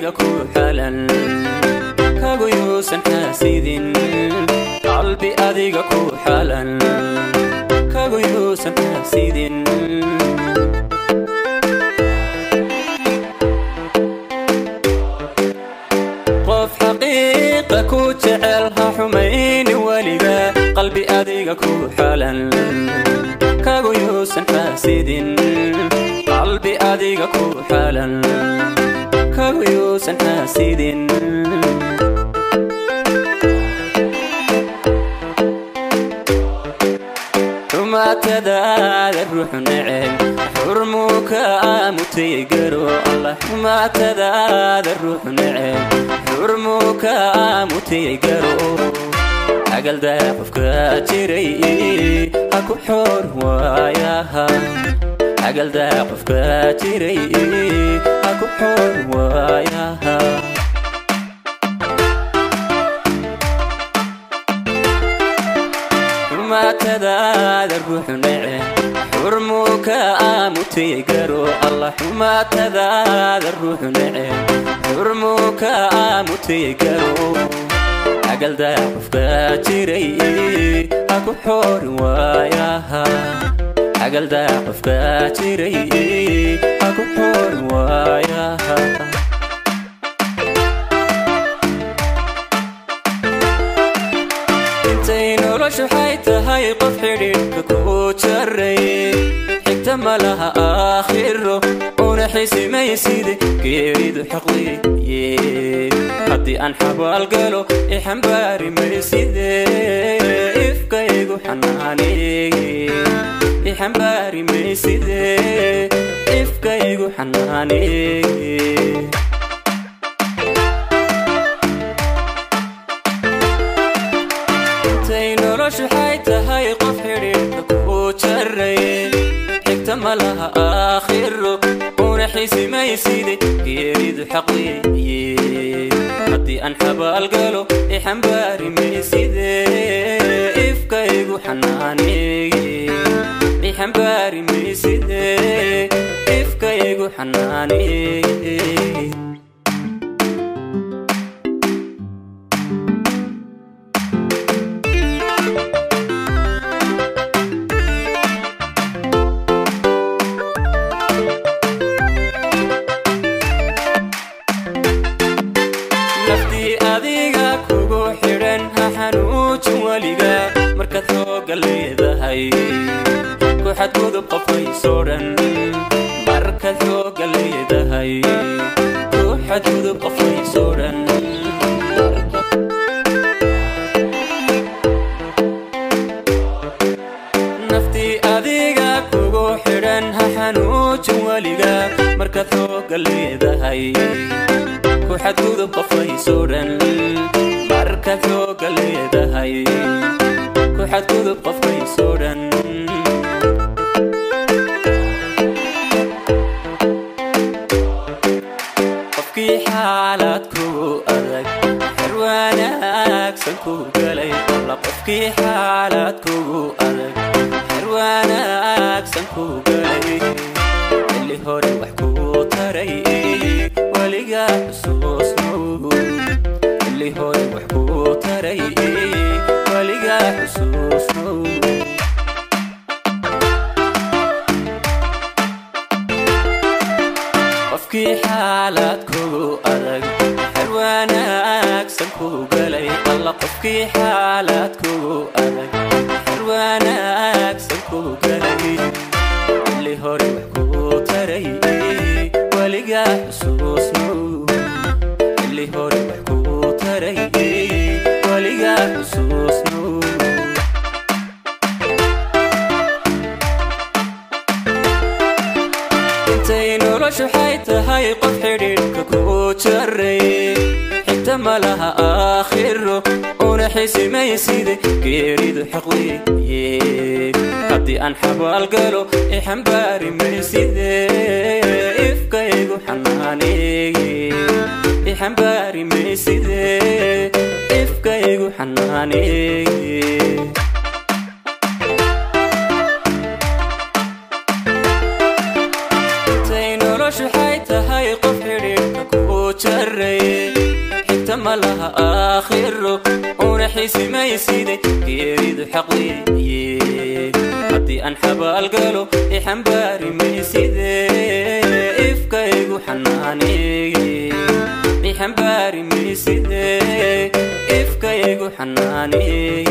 adiga ku xalan kagu yuusan xaasidin qalbi adiga ku xalan kagu yuusan xaasidin qof xaqiiqa ku jecel ha xumayni weliga qalbi adiga ku xalan kagu yuusan xaasidin qalbi adiga ku xalan kagu yuusan xaasidin xumaatadaada ruuxu neceb xurmuu ka aamutay garo allah xumaatadaada ruuxu neceb xurmuu ka aamutay garo agaldaa qofka jiray ha ku xoor waayaha agaldaa qofka jiray ha ku xoor waayaha xumaatadaada ruuxu neceb xurmuu ka aamutay garo allah xumaatadaada ruuxu neceb xurmuu ka aamutay garo agaldaa qofka jiray ha ku xoor waayaha agaldaa qofka jiray ha ku xoor waayaha intay noloshu xay tahay qof xidhiidhka ku jaray xigta ma laha aakhiro una xisimayside geeridu xaqliye haddii aan xabaal galo i xambaari mayside ifkaygu xanaaneeye i xambaari mayside ifkaygu xanaaneeye intay noloshu xay tahay qof xidhiidhka ku jaray xigta ma laha aakhiro una xisimayside geeridu xaqliye haddii aan xabaal galo i xambaari mayside ifkaygu xanaaneeye i xambaari mayside ifkaygu xanaaneeye naftii adiga kugu xidhan ha xanuujin weliga markaad xooga leedahay ku xadgudub qofkaysoo dhan markaad xooga leedahay ku xadgudub qofkaysoo dhan naftii adiga kugu xidhan ha xanuujin weliga markaad xooga leedahay ku xadgudub qofkaysoo dhan markaad xooga leedahay ku xadgudub qofkaysoo dhan qofkii xaalad kugu adag xer wanaagsan ku galay alla qofkii xaalad kugu adag xer wanaagsan ku galay xilli hore wax kuu taray weligaa xusuusnow xilli hore wax kuu taray weligaa xusuusnow qofkii xaalad kugu adag xer wanaagsan ku galay alla qofkii xaalad kugu adag xer wanaagsan ku galay xilli hore wax kuu taray weligaa xusuusnow xilli hore wax kuu taray weligaa xusuusnow intay noloshu xay tahay qof xidhiidhka ku jaray xigta ma laha aakhiro una xisimayside geeridu xaqliye haddii aan xabaal galo i xambaari mayside ifkaygu xanaaneeye i xambaari mayside ifkaygu xanaaneeye intay noloshu xay tahay qof xidhiidhka ku jaray. Xisimayside, geeridu xaq weeye. Haddii aan xabaal galo, ixambaari mayside, ifkaygu xanaaneeye. Ixambaari mayside, ifkaygu xanaaneeye.